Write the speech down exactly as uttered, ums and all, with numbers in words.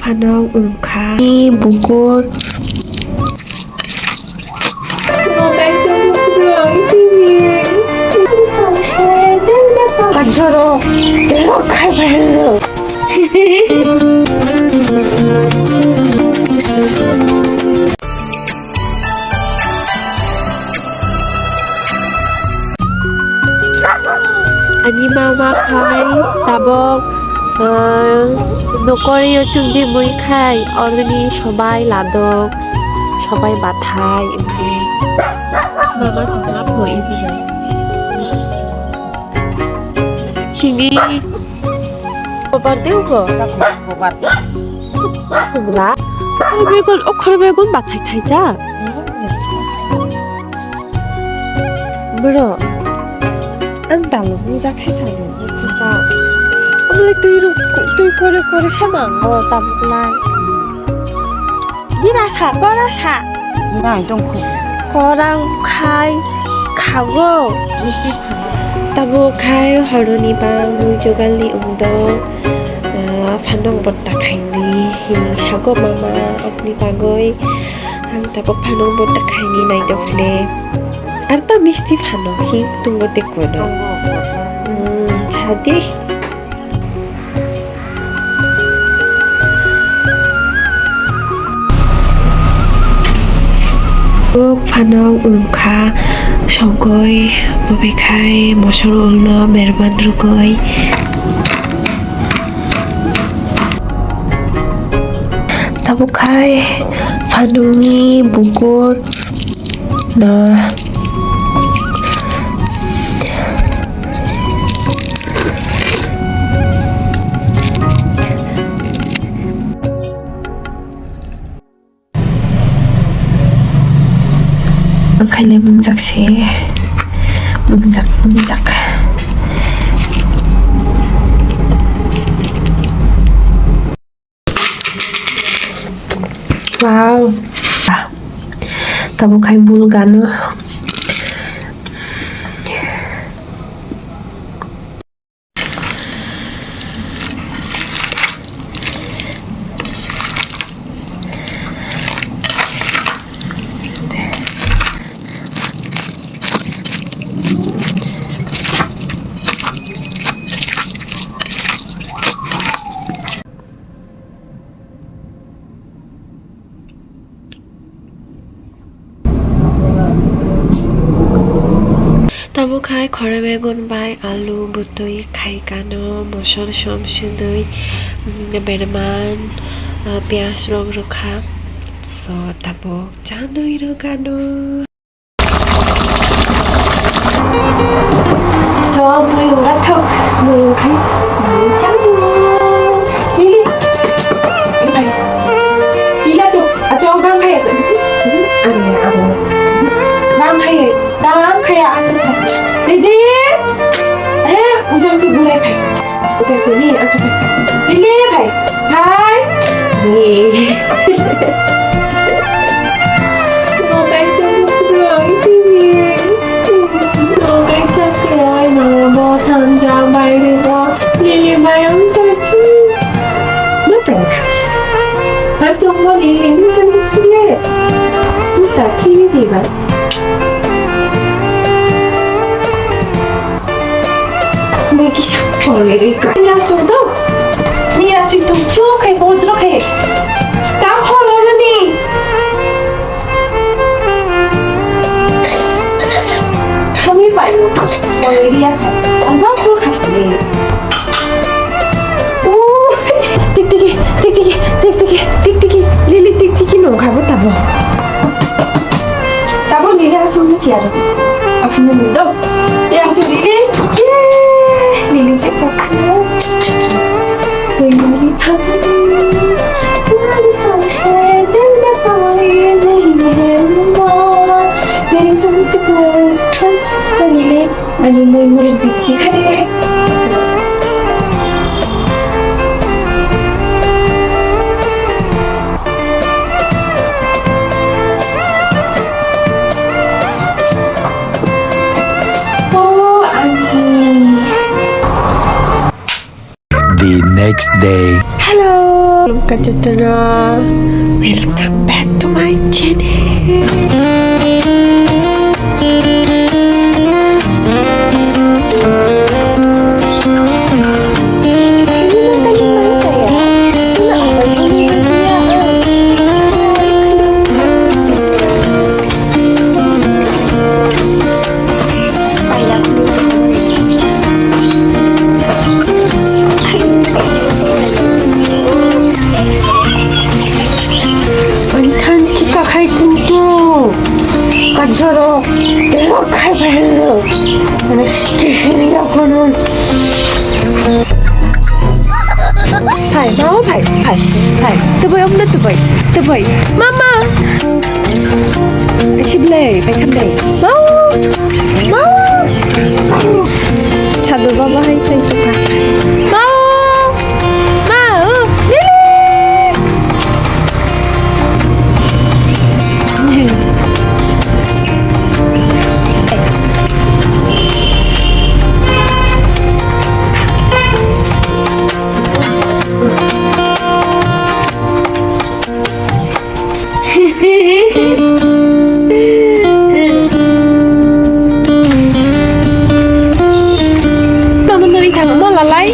Phano wngkha bukur. Ani mama khai tabok, ah, nokori o chumjimui khai, oroni sobai ladok, sobai bathai, mama chakma pho ibu nai. Chini. Bobar de ugo. Bobar. Bla. Khoro begun, o khoro begun bathai thai ja. Bro. Ang tamo bujak si sabo. Bujak. Ang le tui ru, tui kore kore sama. O tabuk lai. Gina sa, kora sa. Nang tong khu. Kora khai khago. Misti khago. Tabuk khai horoni bang mui jogalni umdo, ah, phanong botta khaini hini sago mama, aboni bagoi ang tabuk phanong botta khaini naitokle. Ar ta misti phano hi tungo te kono. Hmm, sadi. Phano wngkha sogwi, bwbwi khai mosoro ulno berman rwgwi. Tabuk khai phanungni bukur. Na. Ang khaile mungjak se. Mungjak, mungjak. Wow. Tabuk khai bul gano. Tabuk khai khorang begun bai alu bwtwi khai kano, mosor som sudwi, mm, berman, ah, piyaj rok rwkha. So, tabuk chanwi rwkano. So, bui ura thok, bui khai, bui chang. Sini. Ai. Ila chok, achok gang khai. Ani, abo. Gang khai, gang khai, achok khai. Dede. Eh, ujang tu bulai khai. Udah ni, achok khai. Dede, bhai. Hai. Ni. Nokai chakrai mama thanjak bai rwgo, Lily bai ang chachu. Nokai. Ang tongmani Lily bai sile. Uta kini diba. Ni kisa chole ri ka. Ni asuk do. Ni asuk tu cho kai bodro kai. Ta kholo ni. Kami payo. Chole ri ya kai. Amba khol khai ni. O, tik tiki, tik tiki, tik tiki, tik tiki, Lily tik tiki no khabo tabo. Tabo Lily aswk no chiya rw. Aphuru ni do. Ya chu Lily. Ye, Lily che kokha. Lily thabu. Lily sa hai, dil na koi nahi hai mo. Tere sum tu koi, Lily. Ani mui murik dikchi khade. Oh, ani. The next day. Hello. Kachachana, welcome back to my channel. Ang thanchi kakhai kuntu kajoro tero khai bahero. Ano sihiri akono. Phai, mama phai, phai, phai. Tuboi, omno tuboi, tuboi. Mama. Achiblei, phai khamlei. Mau. Mau. Chadu baba hai phai tukha. Mau. Mau. Lili. Tamo nani thangma lalai.